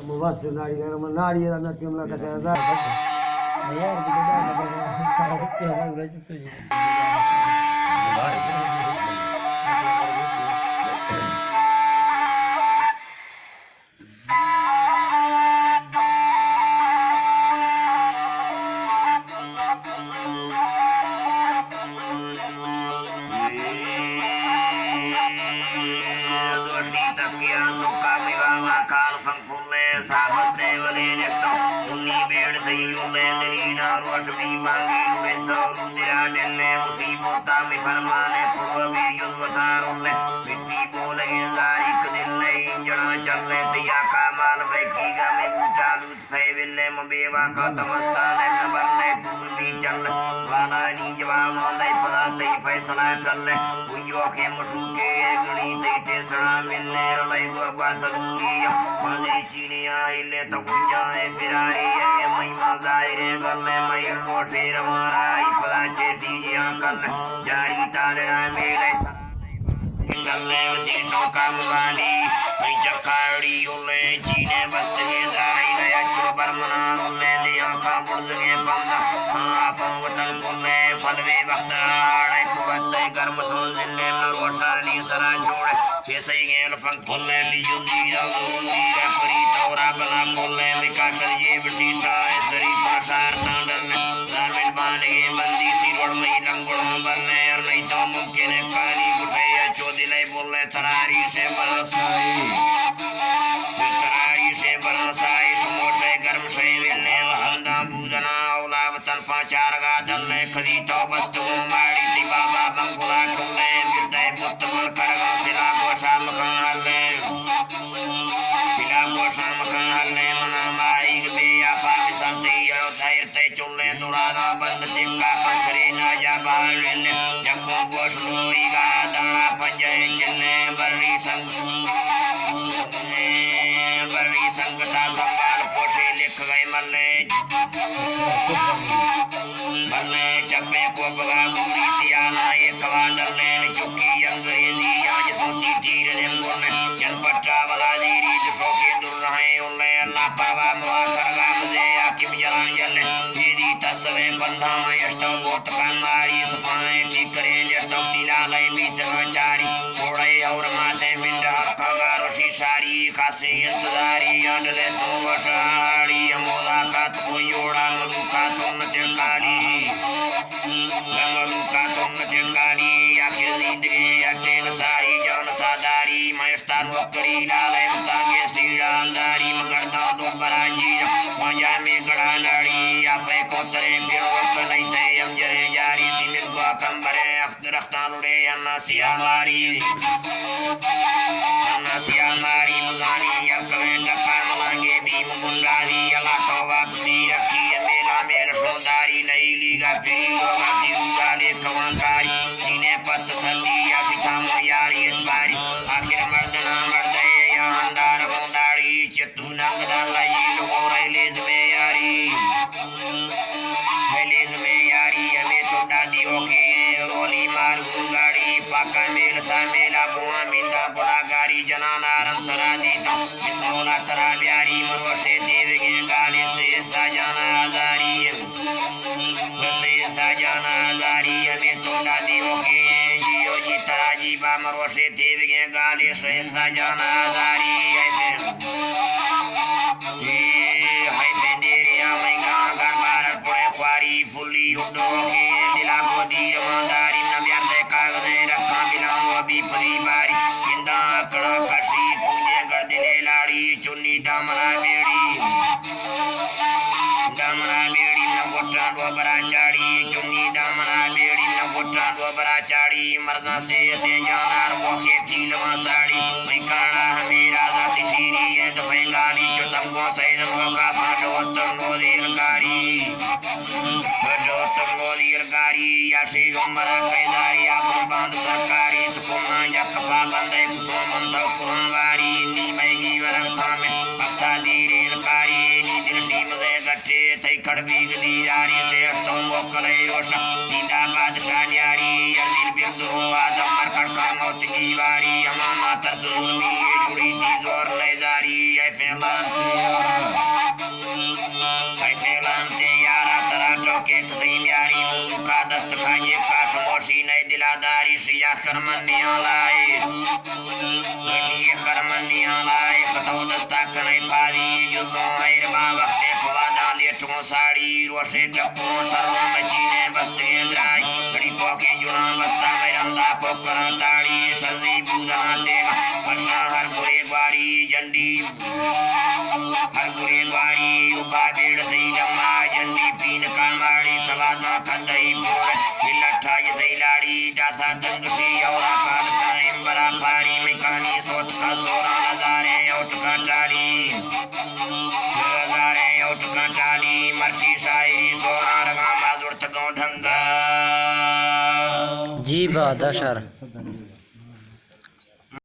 بس ناڑی ءَ، من ناڑی ءَ نہ کہ ملا کسے ہزار۔ دوشی تکیا سکا میوا وا کال فنگ پھلے سابستے ولے نشتو، انی بیڑ تئی جلے دلینا روش بی بانگی لڑے سورو درا ڈلے، اسی موتا می فرمانے پڑو بی جز وسارو لے، مٹی بولگے زاری کدل لے، انجڑا چلے تیا کامال بیکی گا می بوٹا لوت۔ پہ ولے مبیوا کا تمستان نبر نے پور بی چل، سوالانی جواب دے پدا تئی فیصلہ ٹل۔ گنجو کے مشوکے گڑی تئی ٹیسڑا ملنے رلے گو گوا سلونگی۔ مانے چینی آئی لے تو گنجائے فراری ہے، مئی ما ظاہر ہے گل میں مئی روشے روارا، ای پدا چیسی جیاں کل جاری ٹالنا میلے۔ ڈلے وتی شوکا مبانی، مئی چکاڑی اولے چینے بستگیں درائی نیا چو برمنا رولے دیاں کا برزگیں پندا، ہاں آفاں وطن کلے پلوے وقت آڑے کورت گرم سون زلے من روشانی سرا جوڑے، چیسے گیں الفنگ پلے شیو دیرا زور دیرا پری تورا بنا کلے مکاشل یہ بشیشا سری پاشار تاں ڈلے، زامن بانگے بندی سی روڑ مئی لنگڑوں بلے اور نہیں تو ممکن ہے کانی گشے یا چو دلے بولے تراری سے برسائی۔ تراری سے برسائی شموشے گرم سے ویلے و ہمدا بودنا اولا وطن پاچارگا دلے کدی تو بستگو ماڑی تی بابا بنگلا ٹھلے بردے بت بل کرگا سلا گوشا مکان ہلے۔ سلا گوشا مکان ہلے منا مائی بے آفا مثال تی او دائر تے چلے درانا بند ٹکا کسرے نا جا بارن جکو گوش لوئی گا دنا پنجے چنے بری سنگ، بری سنگتا سنبھال پوشے لکھ گئے ملے۔ بلے چپے کوپگا گوری سیانا ایک وادر لین چکی انگریزی آج سوتی تیر نمبر جن پٹا والا زیری دشوکے در رہے اللہ پروا موا کرگا مزے حاکم جلال جل۔ دیدی تسویں بندھاں اشتو بوت کن ماری صفائیں ٹھیکریں اشتو تیلا لئے بیت چاری۔ گھوڑے اور ماتے منڈا کگا روشی ساری کاسے انتظاری انڈلے تو وشاڑی مودا کات کو یوڑا ملوکا تم تنکالی۔ ملوکا تم تنکالی آخر زندگی اٹین سائی جان ساداری مائش تان وکری لالے متانگے سیڑان داری مگردان دو برانجی مجا میں گڑا ناڑی آفے کوترے پھر وک نہیں سے ہم جرے جاری سیمن گوا کمبرے اخت درختان اڑے انا سیا ماری انا سیا ماری مزانی یک میں ٹکا ملانگے بھیم گنڈالی اللہ تو واپسی رکھی میلا میل شونداری نہیں لیگا پھری لوگا دیوگا لے کوانکاری چینے پت سندی یا ستامو یاری اتباری آخر مردنا مردے یا اندار بنداڑی چتو ننگ دان لئی لوگو رے لیز میں یاری۔ لیز میں یاری ہمیں تو دادیو کے رولی مارو گاڑی پاکا میل سا میلا بوا میندا گناگاری جنان آرم سرا دیتا اسمولا ترا بیاری مروشے دیوگیں گالے سے سا جانا آزاری۔ وسے سجانا زاری ہمیں تو دادی ہو کے جیو جی ترا جی با مروشے تیوگیں گالے سے سجانا زاری ہے پھر۔ اے ہے پھر دیرے ہمیں گان گھر بار پڑے خواری پھلی اڈو کے دلا کو دیر مانداری نہ بیار دے کاغذ رکھا بلان وہ بھی پری باری زندہ اکڑا کشی پوجے گردنے لاڑی چنی دامنا بیڑی۔ دامنا بیڑی نہ گٹاں ڈوبرا چاڑی، چنی دامنا بیڑی نہ گٹاں ڈوبرا چاڑی، مرزاں سیتے جانار موکے پیلواں ساڑی، مئی کانا ہمیں رازا تشیری ہے، دفعیں گالی چو تنگو سید موقع پھانڈو تنگو دیل کاری۔ بڈو تنگو دیل کاری، یا شی عمر قیداری، آپن باند سرکاری، سکونا جک پابندے، کسو من تو قرآن واری، نی مئی گی ورگ تھامے، ہفتہ دیرین کاری، نی دلشی مزے گٹے، تئی کڑ بیگ دیداری، شیش تو موکلے روشا، زندہ بادشاہ نیاری، یزید بیر درو آدم مر کڑکا موت گیواری، امانا ترس ظلمی، جڑی دی زور لیزاری، اے فیضان۔ کرمنیاں لائے، وشی کرمنیاں لائے، کتو دستا کنے پاری، جزوں مہربان وقت پوادا لیٹوں ساڑی، روشے ٹکوں تروں مچینے بستگیں درائی، چڑی کوکیں جڑاں بستا مئے رندا کوکراں تاڑی، شزی بوداں تیغ، پرشاں ہر گرے گواری، جنڈی ہر گرے گواری، او بابیڑ سئی ڈما، جنڈی پین کاماڑی، سواداں کندئی پور، لٹھا جسئی لاڑی، داسا تنگشی، اورا پادشاہ امبرا پاری، مکانی سوت کا سورا، نظارے اوٹ کا ٹالی، نظارے اوٹ کا ٹالی، مرشی شاعری سورا، رگاں بازڑتگوں ڈھنگا۔ جی با دشر۔